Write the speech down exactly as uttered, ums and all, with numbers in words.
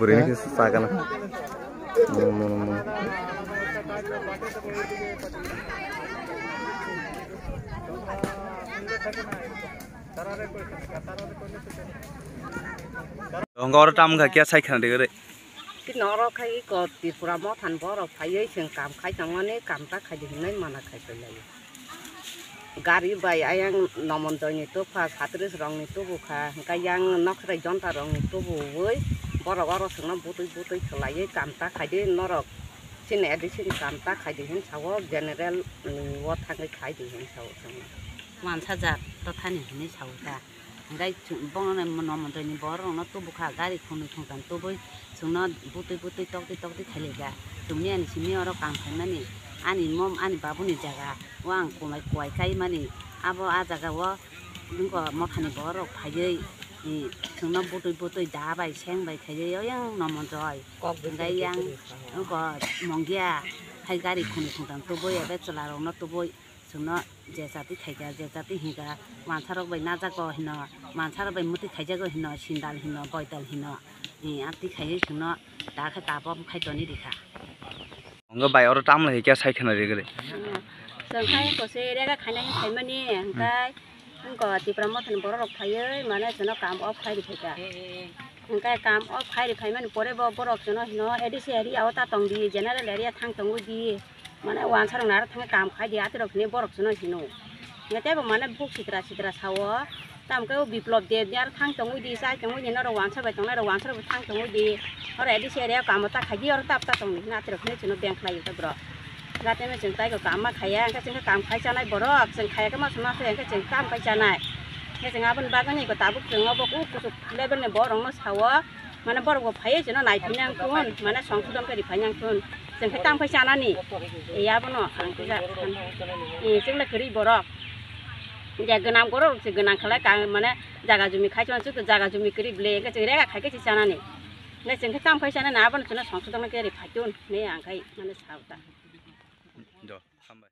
Kuring ke sakana. Mono mono mono. Tongo oro tam kha kya sai khana de gare. Kino oro khai ko Tripura mothan borok phaiwi chwng kam khai tongmani, kam ta khai di hinwi mana khai lai. Gari bai ayang Nomonjoy ni tubukha, Satris rok ni tubukha, hwnkhe yang Nokrai Jonta rok ni tubuwi borok oro chwngno butwi butwi khwlaiwi kam ta khai di norok. Chini A D C ni kam ta khai di hin sao, general ni o thangwi khai di hin sao chwngno. Wansa jat to thani hinwi sao ta. Hwnkhe chwng bono Nomonjoy ni borok rokno tubukha, gari khunui khungtam tubui chwngno butwi butwi tokti tokti khailaikha. Chwngni ani simi oro kam khaimani, ani mom ani babuni jaga o ang kuwai kuwai kaimani, abo a jaga o wngkha mothani borok phaiwi, i, chwngno butwi butwi da bai seng bai khaiwi oyang Nomonjoy. Hwnkhe yang wngkha Mongia hai gari khunui khungtam tubui ebe chwla rokno tubui. Chwngno je jati khaikha, je jati hinkha, wansarok bai najago hino, wansarok bai muti khaijago hino, sindal hino, boidal hino, eh, amtwi khaiwi chwngno da khe tabok khai toni rikha. Hwnkhe bai oro tamle hai khe sai khwna rigre. Chwng khai kose rega khaina hin khaimani, hwnkhe wngkha Tipra mothani borok rok phaiwi mane chwngno kam off khai rikha. Hwnkhe kam off khai ri phaimani pore bo borok chwngno hino A D C area o ta tong di, general area thang tongwi di, mane wansarok naro thangwi kam khai di, atirok hwnwi borok chwngno hino. Hwnkhe teibo mane buk sitra sitra sao, tamo khe o Biplop Deb ni aro thang tongwi di, chai tongwi di, norok wansa bai tongnai rok wansa rok bo thang tongwi di, oro A D C area o kamo ta khai di, oro tap ta tong di hwnwi atirok hwnwi chwngno beng khlai o borok. Gateme chwng taibo kam ma khaiya, hwnkhe chwng khe kam khai chanai borok, chwng khaiya khe ma songma se, hwnkhe chwng kam khai chanai. Hwnkhe chwng aboni bagwi ni tabuk chwng obo kuk kuchuk level ni borok no sao, mane borok bo phaiwi chwngno naiphai nang thun, mane songsodon khe riphai nang thun. Chwng khe kam khai chanani, e abono ang khe ja, e chwng le kwrwi borok. Je gwnang borok se gwnang khlai ka, mane jaga jumi khai chwng chwng jaga jumi kwrwi ble, hwnkhe chwng rega khai khe se chanani. Hwnkhe chwng khe kam khai chanani, abono chwngno songsodon khe riphai thun, hwnwi ang khai mane sao ta. Do, hambai.